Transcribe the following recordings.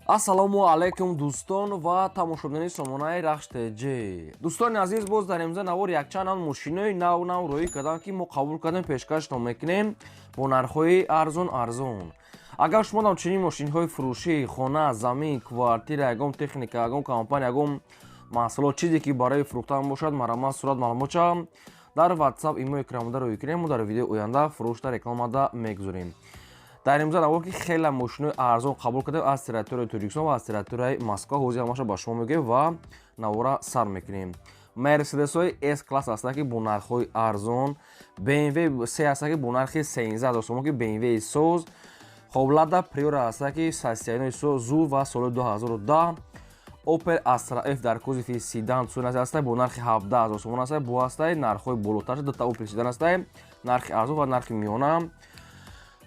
Ассалому алайкум, дӯстон ва тамошобинони сомонаи Рахш ТЖ. Дӯстони азиз, боз дар имза навор якчанд ан мошинои нав нав роӣ кардам, ки мо қабул кардем, пешкаштон мекунем бо нархҳои арзон арзон. Агар шумо дам чунин мошинҳои фурӯшӣ, хона, замин, квартира, ягон техника, ягон компания, ягон маҳсулот, чизе ки барои фурӯхтан бошад, марҳамат, сурат, маълумотча дар WhatsApp, имо экранмода роӣ кунем. Мо дар видеои оянда фурӯшта рекламада мегузорем. Дар имза навор ки хеле мошинои арзон қабул кардем аз территорияи Тоҷикистон ва аз территорияи Москва, ҳозир ҳамаша ба шумо мегӯем ва навора сар мекунем. Мерседесҳои С класс ҳастанд, ки бо нархҳои арзон, БМВ се ҳастанд, ки бо нархи 13 000 сомон, ки БМВ соз. Хоб, Лада Приора ҳастанд, ки состояние зур ва соли 2010. Опел Астра Ф дар кузови седан ҳаста, бо нархи 17 000 сомон ҳаста. Бо ҳастаи нархҳои болотар, дута Опел седан ҳастаи, нархи арзон ва нархи миёна.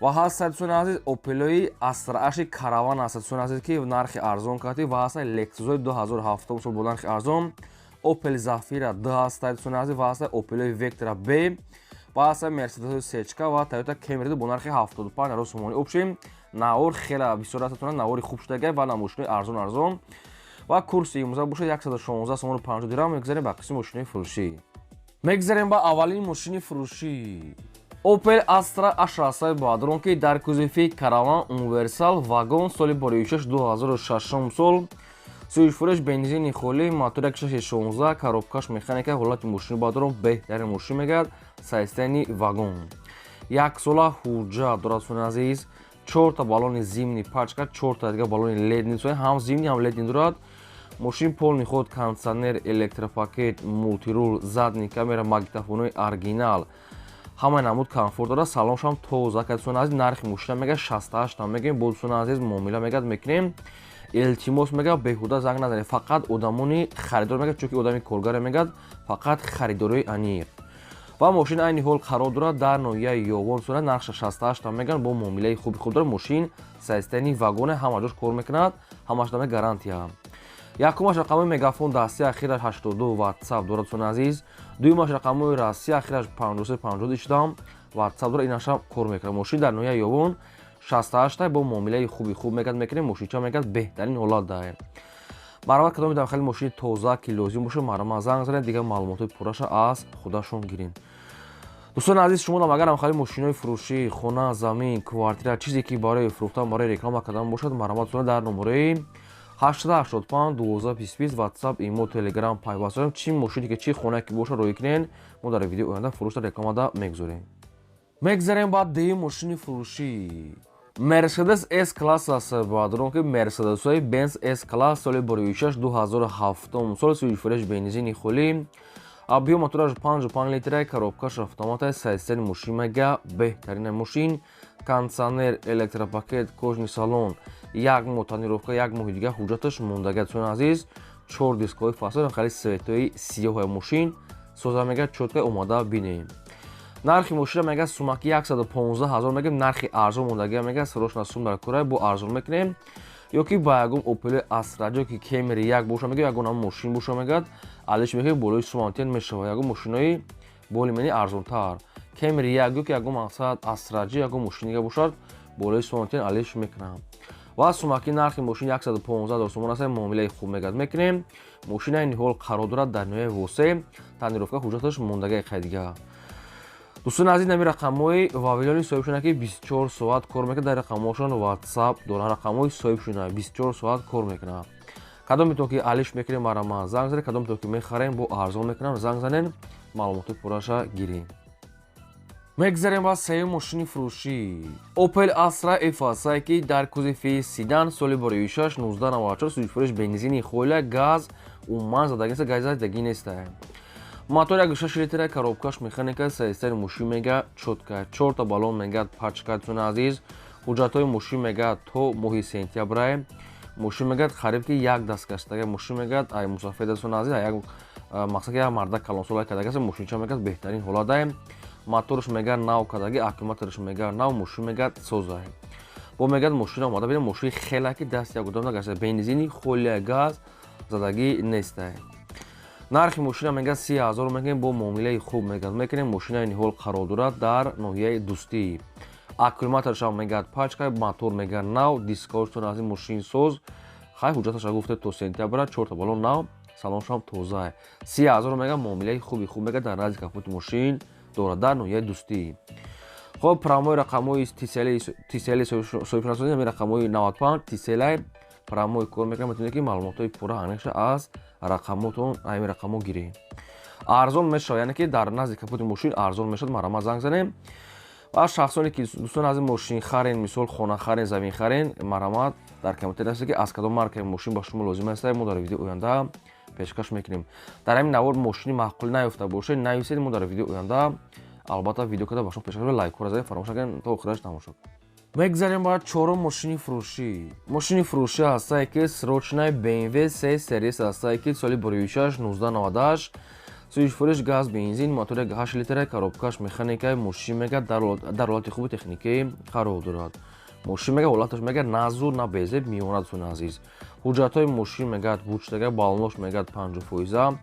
Ва ҳастад, дӯстони азиз, Опелои Астра Аши караван ҳастад, дӯстони азиз, ки нархи арзон кардӣ. Ва ҳастад Лексусои 2007 сол бо нархи арзон, Опел Зафира д ҳастад, дӯстони азиз, ва ҳастад Опелои Вектра Б, ва ҳастад Мерседесои сечка ва Тойота Кемри бо нархи 75 000 сомонӣ. Общем, навор хеле бисёр аст, навори хуб шудага ва намошинои арзон арзон. Ва курси имрӯза бошад 116 сомону 50 дирам. Мегузарем ба қисми мошинои фурӯшӣ. Мегузарем ба аввалин мошини фурӯшӣ, Opel Astra H ҳастаи бадрон, ки дар кузови караван, универсал, вагон, соли боришаш 2006 сол, сӯзишфурӯш бензини холӣ, мотор 16, коробкаш механика. Ҳолати мошини бадрон беҳтарин мошин мегардад, состояние вагон, яксола ҳуҷҷат дорад. Дӯстони азиз, чорта баллони зимний пачка, чорта дига баллони летний, ҳам зимний, ҳам летний дорад. Мошин полный ход, кондиционер, электропакет, мультируль, задний камера, магнитофонои оригинал, ҳамаи намуд комфорт дорад. Салоншам тоза. Дӯстони азиз, нархи мошина мега 68 мегӯем. Бо дӯстони азиз муомила мегад мекунем. Илтимос, мега, беҳуда занг назанед, фақат одамони харидор мегад, чунки одами коргаре мегад, фақат харидорои аниқ. Ва мошин айни ҳол қарор дорад дар ноҳияи Ёвон сура. Нархша 68 меган, бо муомилаи хуби худ дорад. Мошин состояние вагоне, ҳама ҷош кор мекунад, ҳамаш даме гарантия. Якумаш рақамҳои Мегафон дасти, ахираш 82, Ватсап дорад, дӯстони азиз. Дуюмаш рақамҳои Россия, ахираш 53 50 ишдам, Ватсап дорад, инашам кор мекунад. Мошин дар ноҳияи Ёвон 68, бо муомилаи хуби хуб мегад мекунем. Мошинча мегад беҳтарин ҳолат даҳем. Марҳамат, кадоми дар хеле мошини тоза ки лозим бошад, марҳамат, занг занед, дигар маълумотҳои пурраша аз худашон гиред. Дӯстони азиз, шумо дам агарам хеле мошинои фурӯшӣ, хона, замин, квартира, чизе ки барои фурӯхтан, барои реклама кардан бошад, марҳамат, дар номерои 885 12 20 WhatsApp, имо, Telegram пайваст дорем. Чӣ мошине ки, чӣ хонае ки бошад, роӣ кунед, мо дар видеои оянда фурӯшта рекламада мегузорем. Мегзарем ба дуюм мошини фурӯшӣ, Мерседес С класс аст, баъдрон ки Мерседесҳои Бенз С класс, соли боришаш 2007 сол, сӯзишфурӯш бензини холӣ, объём мотораш 5,5 литра, коробкаш автомата. Состояние мошин мега беҳтарина мошин, кондиционер, электропакет, кожаный салон, як моҳ тонировка, як моҳи дига ҳуҷҷаташ мондага. Дӯстони азиз, чор дискҳои фасон, хеле цветои сиёҳи мошин соза мега, чётко омада бинем. Нархи мошина мега сумаки 115 ҳазор мегем, нархи арзон мондагия. Мега срочно сум дар кора, бо арзон мекунем. Ё ки ба ягон Опели Астра ҷо ки Кемри як боша мега, ягон мошин боша, мегӯяд, алиш мекунем, болои сумантен мешава. Ягон мошинои болимени арзонтар, Кемри як ё ки ягон мақсад Астраҷи, ягон мошинига бошад, болои сумантен алиш мекунам. Ва сумаки нархи мошин 115 ҳазор сомон аст, муомилаи хуб мегӯяд мекунем. Мошина айни ҳол қарор дорад дар ноҳияи Восе, тонировка, ҳуҷҷаташ мондагаи қайдига. Дӯстони азиз, нами рақамҳои Вавилони соҳибшона, ки 24 соат кор мекунад, дар рақамҳошон Ватсап доранд. Рақамҳои соҳибшона 24 соат кор мекунад. Кадометон ки алиш мекунем, марҳамат, занг занед. Кадометон ки мехарем, бо арзон мекунам, занг занед, маълумоти пурраша гирем. Мегзарем ба сеюм мошини фурӯшӣ, Opel Astra F ҳастае, ки дар кузови седан, соли боришаш 1994, сӯзишфурӯш бензини холия, газ умуман задагиеста, газ задагӣ нестае. Мотор 1,6 литра, коробкаш механика. Состояние мошин мега чётко, чорта баллон мега пачка. Дӯстони азиз, ҳуҷҷатҳои мошин мега то моҳи сентябрае. Мошин мегӯяд, қариб ки як даст гаштага. Мошин мегӯяд, ай мусофир, дӯстони азиз, як мақсад як марда калонсола кардагааст. Мошинча мегӯяд беҳтарин ҳолатае. Моторш мегӯяд нав кардаги, аккумуляторш мегӯяд нав, мошин мегӯяд созае. Бо мегӯяд мошина омада бинем, мошини хела ки даст як одам нагашта, бензини холия, газ задагӣ нестае. Нархи мошина мегӯяд 30 000 мегӯем, бо муомилаи хуб мегӯяд мекунем. Мошина ини ҳол қарор дорад дар ноҳияи Дӯстӣ. Аккумуляторшам мегӯяд пачка, мотор мегӯяд нав, дискҳоштон аз ин мошинсоз. Хай, ҳуҷҷаташа гуфте, то сентябра, чорта балон нав, салоншам тоза. 30 000 мега, муомилаи хуби хуб мега, дар назди капоти мошин дорад, дар ноҳияи Дӯстӣ. Хоб, прямой рақамҳои Тисели соҳибшинасонӣ, ҳамин рақамҳои 95 Тиселай прямой кор мекунад. Метавонед, ки маълумотҳои пурра аниқша аз рақамотон, ҳамин рақамҳо гиред. Арзон мешавад, яъне ки дар назди капоти мошин арзон мешавад. Марҳамат, занг занем. Ва шахсоне ки, дӯстон, аз мошин харен, мисол, хона харен, замин харен, марҳамат, дар комментария нависед, ки аз кадом маркаи мошин ба шумо лозим аст, мо дар видеои оянда пешкаш мекунем. Дар ҳамин навор мошини маъқулӣ наёфта бошед, нависед, мо дар видеои оянда албатта видео карда ба шумо пешкаш. Лайкҳоро занед, фаромӯш накунед, то охираш тамошо. Мегзарем ба чорум мошини фурӯшӣ. Мошини фурӯшӣ ҳастае, ки срочный BMW C Series ҳастае, ки соли бурёишаш 1998, сӯзишфурӯш газ, бензин, мотори 8 литра, коробкаш механикаи. Мошин мега дар ҳолати хуби техникӣ қарор дорад. Мошин мега ҳолаташ мега на зур, на безеб, миёна. Дӯстони азиз, ҳуҷҷатҳои мошин мегӯяд бучтага, баллонош мегӯяд 50 фоиза,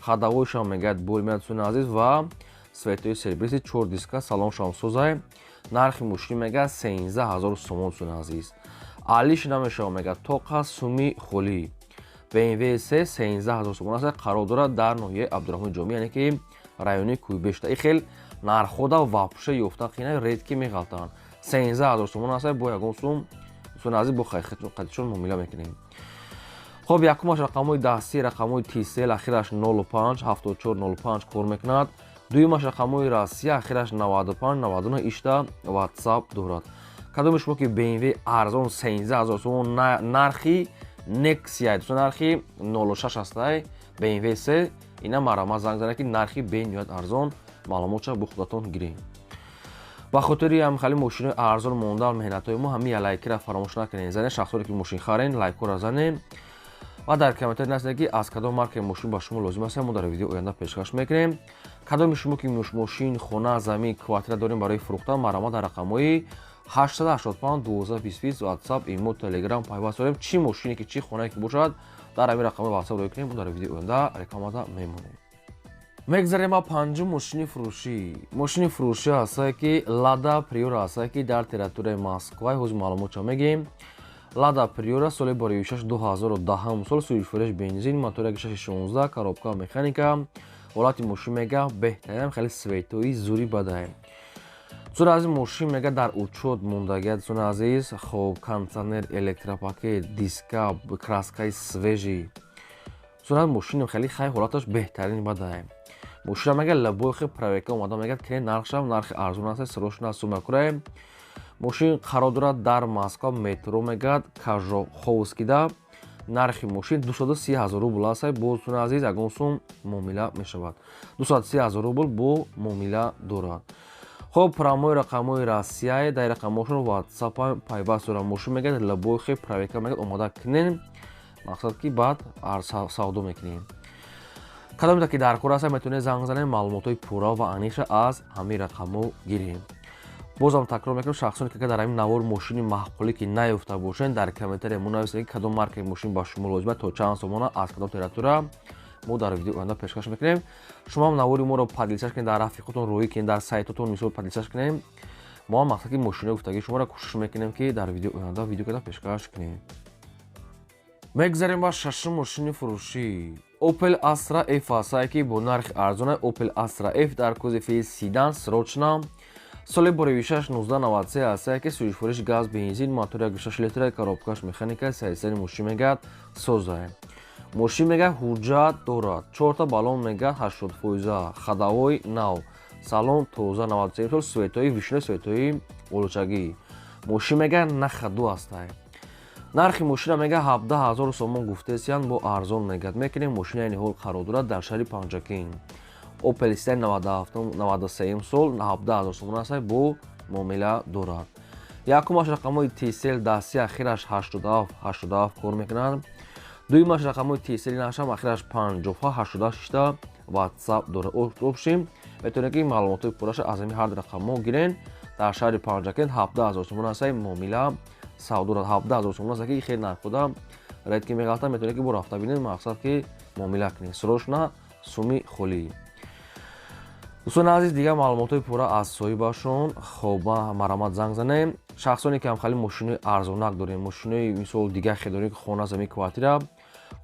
ходовойшам мегӯяд бол меяд, дӯстони азиз, ва светои серебристый, чор диска, салоншам созай. Нархи мошин мегӯяд 13 000 сомон. Дӯстони азиз, алиш намешавад, мегӯяд тоқа суми холӣ. BMW C 13 000 сомон аст, қарор дорад дар ноҳияи Абдурахмони Ҷомӣ, яъне ки райони Кӯйбешта. И хел нархҳода вообще ёфтан қина, редко меғалтанд. 13 000 сомон аст, бо ягон сум, дӯстони азиз, бо қатишон муомила мекунем. Хоб, якумаш рақамҳои дастӣ, рақамҳои Тисел, ахираш 05 74 05 кор мекунад. Дуюмаш рақамҳои Россия, ахираш 95 99 ишта WhatsApp дорад. Кадоми шумо ки BMW арзон 13 000 сомон, нархи Нексия, дӯстон, нархи 06 ҳастай BMW C ина, марҳамат, занг занед, ки нархи бениҳоят арзон, маълумотша бо худатон гирем. Ба хотири ҳам хеле мошинои арзон мондан меҳнатҳои мо, ҳамин лайкира фаромӯш накунед, занед. Шахсоне ки мошин харен, лайкҳоро занед ва дар комментарий нависед, ки аз кадом маркаи мошин ба шумо лозим аст, мо дар видеои оянда пешкаш мекунем. Кадоми шумо ки мошин, хона, замин, квартира дорем барои фурӯхтан, марҳамат, дар рақамҳои 885 12 20 WhatsApp, имо, Telegram пайваст дорем. Чӣ мошине ки, чӣ хонае ки бошад, дар ҳамин рақамҳои WhatsApp рӯй кунем, мо дар видеои оянда рекламада мемонем. Мегзарем ба панҷум мошини фурӯшӣ. Мошини фурӯшӣ ҳастае, ки Лада Приора ҳастае, ки дар территорияи Москва. Ҳозир маълумотча мегӯем. Лада Приора, соли борёишаш 2010 сол, сӯзишфурӯш бензин, мотори 616, коробка механика. Ҳолати мошин мега беҳтаринам, хеле светои зури бадае. Дӯстони азиз, мошин мега дар учёт мондагия. Дӯстони азиз, хоб, кондиционер, электропакет, диска, краскаи свежий. Дӯстони азиз, мошин хеле хай, ҳолаташ беҳтарин бадае. Мошина мега любой хел проверка омада мегӯяд, ки нархшам нархи арзон аст, срочно сумакурае. Мошин қарор дорад дар Москва, метро мегӯяд Кожуховскийда. Нархи мошин 230 000 рубл аст. Бо, дӯстони азиз, ягон сум муомила мешавад. 230 000 рубл бо муомила дорад. Хоб, прямой рақамҳои Россияе, дар рақамҳошон WhatsApp пайваст дорад. Мошин мегӯяд любой хел проверка мегӯяд омода кунен, мақсад ки баъд савдо мекунем. Кадомета ки дар кор аст, метавонед занг занед, маълумотҳои пурра ва аниқша аз ҳамин рақамҳо гирем. Бозам такрор мекунам, шахсоне ки дар ҳамин навор мошини маъқулӣ ки наёфта бошанд, дар комментария мунависед, ки кадом маркаи мошин ба шумо лозим аст, то чанд сомона, аз кадом территория, мо дар видеои оянда пешкаш мекунем. Шумоам навори моро поделиться кунед, дар рафиқотон рӯӣ кунед, дар сайтотон мисол поделиться кунем. Мо ҳам мақсад ки мошинои гуфтагии шуморо кӯшиш мекунем, ки дар видеои оянда видео карда пешкаш кунем. Мегзарем ба шашум мошини фурӯшӣ. Opel Astra F ҳастае, ки бо нархи арзона. Opel Astra F дар кузови седан, срочно, соли борёишаш 1993 ҳастае, ки сӯзишфурӯш газ, бензин, мотори 6 литра, коробкаш механика. Сайсари мошин мегӯяд созае. Мошин мегӯяд ҳуҷҷат дорад, чорта баллон мегӯяд 80 фоиза, ходовой нав, салон тоза, 93 сол, светои вишна, светои олучагӣ. Мошин мегӯяд на ходу ҳастае. Нархи мошина мегӯяд 17 000 сомон гуфтесиян, бо арзон мегӯяд мекунем. Мошина айни ҳол қарор дорад дар шаҳри Панҷакент. Opel 93 сол, 17 000 сомон аст, бо муомила дорад. Якумаш рақамҳои Тисел дасти, ахираш 87 87 кор мекунад. Дуюмаш рақамҳои Тисели нашам, ахираш 57 86 WhatsApp дорад. Общем, метавонед, ки маълумотҳои пурраша аз ҳамин ҳар рақамҳо гирен. Дар шаҳри Панҷакент 17 000 сомон аст, муомила савдо дорад. 17 000 сомон аст, ки хеле нархода редко меғалта. Метавонед, ки бо рафта бинед, мақсад ки муомила кунед. Срочно, суми холӣ. Дӯстони азиз, дигар маълумотҳои пурра аз соҳибашон. Хоб, марҳамат, занг занем. Шахсоне ки ҳамхали мошинои арзонак дорем, мошинои мисол дигар хел дорем, ки хона, замин, квартира,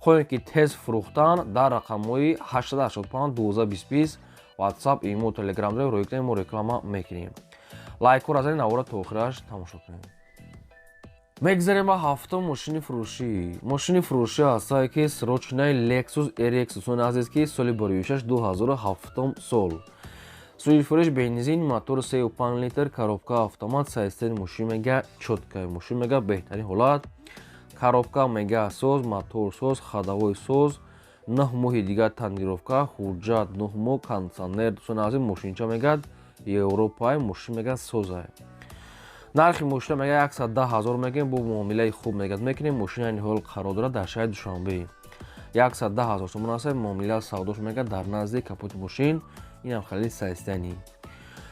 хоҳем ки тез фурӯхтан, дар рақамҳои 885 12 20 WhatsApp, имо, Telegram дорем, рӯй кунем, мо реклама мекунем. Лайкҳоро занед, навора то охираш тамошо кунем. Мегзарем ба ҳафтум мошини фурӯшӣ. Мошини фурӯшӣ ҳастае, ки срочный Lexus RX, дӯстони азиз, ки соли борибишаш 2007 сол, сӯзишвориш бензин, мотор 3,5 литр, коробка автомат. Состояние мошин мега чёткая, мошин мега беҳтарин ҳолат, коробка мега соз, мотор соз, ходовой соз, 9 моҳи дигар тонировка, ҳуҷҷат 9 моҳ, кондитсионер. Дӯстони азиз, мошинча мегӯяд Европай, мошин мегӯяд созай. Нархи мошина мега 110 000 мегӯем, бо муомилаи хуб мегӯяд мекунем. Мошина айни ҳол қарор дорад дар шаҳри Душанбе. 110 000 сомон аст, муомила савдош мега дар назди капоти мошин. Инам хеле состояние.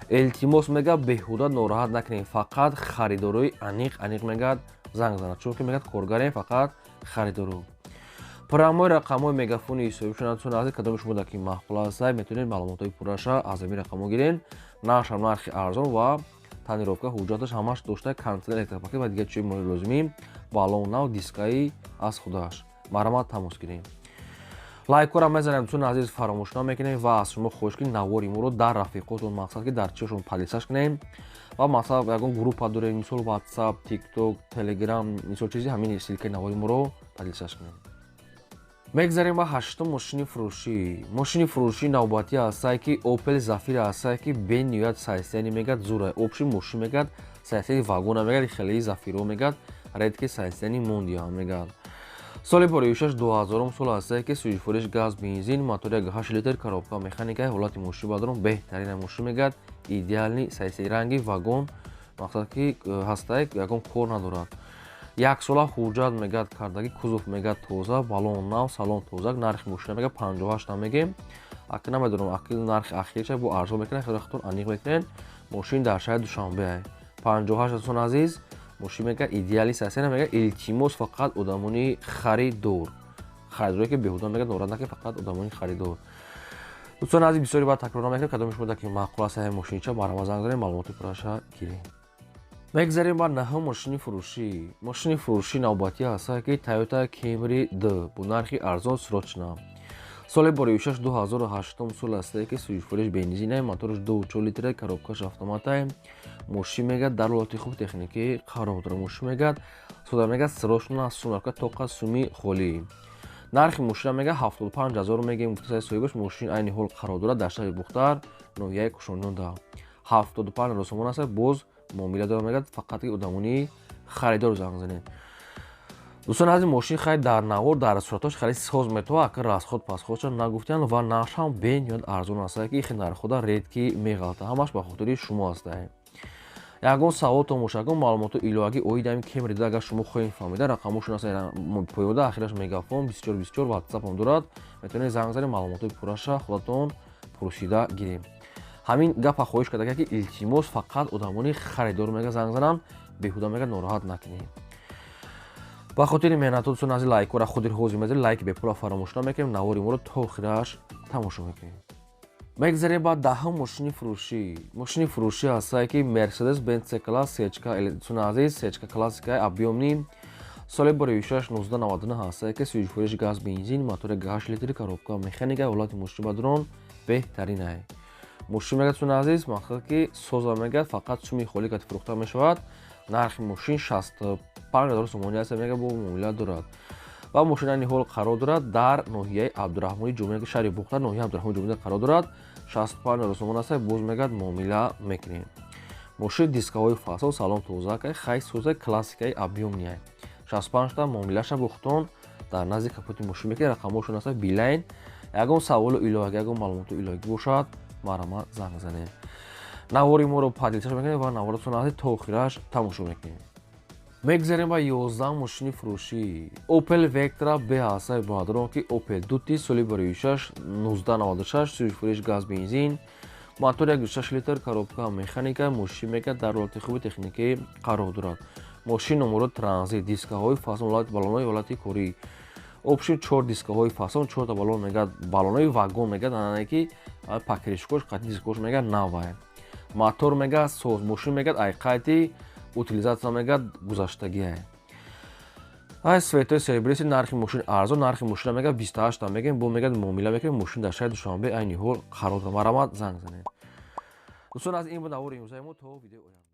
Илтимос мега, беҳуда нороҳат накунем, фақат харидорои аниқ аниқ мегӯяд занг занад, чунки мегӯяд коргарем, фақат харидоро. Прямой рақамҳои мегафони ҳисобишон, азиз, кадоми шумо дар ки маъқул ҳастад, метавонед маълумотҳои пурраша аз ҳамин рақамҳо гирен. Нархшам нархи арзон ва тонировка, ҳуҷҷаташ ҳамаш дошта, кондитсионер, электропакет ва дигар чизи лозимӣ, баллон нав, дискаи аз худаш. Марҳамат, тамос гирем. Лайкҳоро мезанем, дӯстони азиз, фаромӯш намекунем ва аз шумо хоҳиш, ки навори моро дар рафиқотон, мақсад ки дар чиашон поделиться кунем ва мақсад ягон группа дорем, мисол WhatsApp, TikTok, Telegram, мисол чизи, ҳамин ссылкаи навори моро поделиться кунем. Мегзарем ба ҳаштум мошини фурӯшӣ. Мошини фурӯшӣ навбатӣ ҳастае, ки Opel Zafira ҳастае, ки бениҳоят состояние мегӯяд зура. Общий мошин мегӯяд состояние вагона мегӯяд, хелеи Зафиро мегӯяд редкий состояние мондиам мегӯяд. Соли борибишаш 2000 сол ҳастае, ки сӯзишвориш газ, бензин, мотори 1,8 литр, коробка механика. Ҳолати мошин бадрон беҳтарина, мошин мегӯяд идеальный состояние, ранги вагон, мақсад ки ҳастае, ягон кор надорад. Яксола ҳуҷҷат мегӯяд кардагӣ, кузов мегӯяд тоза, баллон нав, салон тоза. Нархи мошина мегӯяд 58 намегем, аки намедонам, аки нархи ахирша бо арзон мекунад, хеле худтон аниқ мекунед. Мошин дар шаҳри Душанбе, 58, дӯстон азиз, мошин мегӯяд идеальный состояние мегӯяд. Илтимос, фақат одамони харидор, харидоре ки беҳуда мегӯяд норад накунед, фақат одамони харидор. Дӯстони азиз, бисёри баъд такрор намекунем. Кадоми шумо ки маъқул аст ҳамин мошинча, марҳамат, занг занед, маълумоти пурраша гирем. Мегзарем ба наҳум мошини фурӯшӣ. Мошини фурӯшӣ навбатӣ ҳастае, ки Toyota Camry D бо нархи арзон, срочно. Соли борибишаш 2008 сол ҳастае, ки сӯзишвориш бензинае, мотораш 2,4 литра, коробкаш автоматае. Мошин мегӯяд дар ҳолати хуб техникӣ қарор дорад. Мошин мегӯяд сода, мегӯяд срочно сумака тоқа суми холӣ. Нархи мошина мегӯяд 75 000 мегӯем, гуфтасаи соҳибаш. Мошин айни ҳол қарор дорад дар шаҳри Бухтар, ноҳияи Кушониёнда. 75 000 сомон аст, боз муомила дорад, мегӯяд фақат ки одамони харидор занг занед. Дӯстони азиз, мошин хай дар навор, дар суратҳош хеле соз метова, ака расход пасходша нагуфтиянд ва нархшам бениҳоят арзон аст, ки ихи нархода редкий меғалта. Ҳамаш ба хотири шумо ҳастае. Ягон саволтон бошад, ягон маълумоти иловагӣ оид ҳамин Кемри агар шумо хоҳед фаҳмида, рақамҳошон аст поёда, ахираш мегафон 24 24, WhatsApp дорад, метавонед занг занед, маълумотҳои пурраша худатон пурсида гирем. Ҳамин гапа хоҳиш карда, ки илтимос, фақат одамони харидор мега занг зананд, беҳуда мега нороҳат накунем. Ба хотири меҳнатҳо, дӯстони азиз, лайкҳоро худи ҳозир мезанед, лайки бепула фаромӯш намекунем, навори моро то охираш тамошо мекунем. Мегзарем ба даҳум мошини фурӯшӣ. Мошини фурӯшӣ ҳастае, ки Мерседес Бенц C класс сечка, дӯстони азиз, сечка классика объёмный, соли борибишаш 1999 ҳастае, ки сӯзишвориш газ, бензин, мотори 8 литри, коробка механика. Ҳолати мошини бадрон беҳтаринае. Мошин мегӯяд, дӯстони азиз, мақсад ки соза, мегӯяд фақат суми холӣ кати фурӯхта мешавад. Нархи мошин 65 000 сомонӣ аст, мегӯяд бо муомила дорад ва мошин айни ҳол қарор дорад дар ноҳияи Абдураҳмони Ҷомӣ, шаҳри Бухтар, ноҳияи Абдураҳмони Ҷомӣ қарор дорад. 65 000 сомон аст, боз мегӯяд муомила мекунем. Мошин дискаҳои фасон, салон тозакай, хай соза, классикаи объёмный. 65та муомилаша бо худтон дар назди капоти мошин мекунед. Рақамҳошон аст Билайн. Ягон саволу иловагӣ, ягон маълумоту иловагӣ бошад, марҳамат, занг занед. Навори моро поделиться мекунед ва наворатон ази то охираш тамошо мекунед. Мегзарем ба 11 мошини фурӯшӣ. Opel Vectra B ҳастаи баҳодурон, ки Opel дути, соли бароишаш 1996, сӯзишвориш газ, бензин, мотор 1,6 литр, коробка механика. Мошин мегӯяд дар ҳолати хуби техникӣ қарор дорад. Мошин номеро транзит, дискаҳои фасон, баллонҳои ҳолати корӣ, общем чор дискаҳои фасон, чорта баллон мегӯяд, баллонҳои вагон мегӯяд, анане ки покрышкош қати дискош мегӯяд навай, мотор мегӯяд соз. Мошин мегӯяд айқайти Утилизация, мегӯяд, гузаштагиа. Ай цветои серебристый, нархи мошин арзон. Нархи мошина, мега, 28 мегем, бо, мегӯяд, муомила мекунем. Мошин дар шаҳри Душанбе айни ҳол қарор дорад. Марамат, занг занед. Дӯстон, аз ин буд навори имрӯзаи мо. То видеои оянда.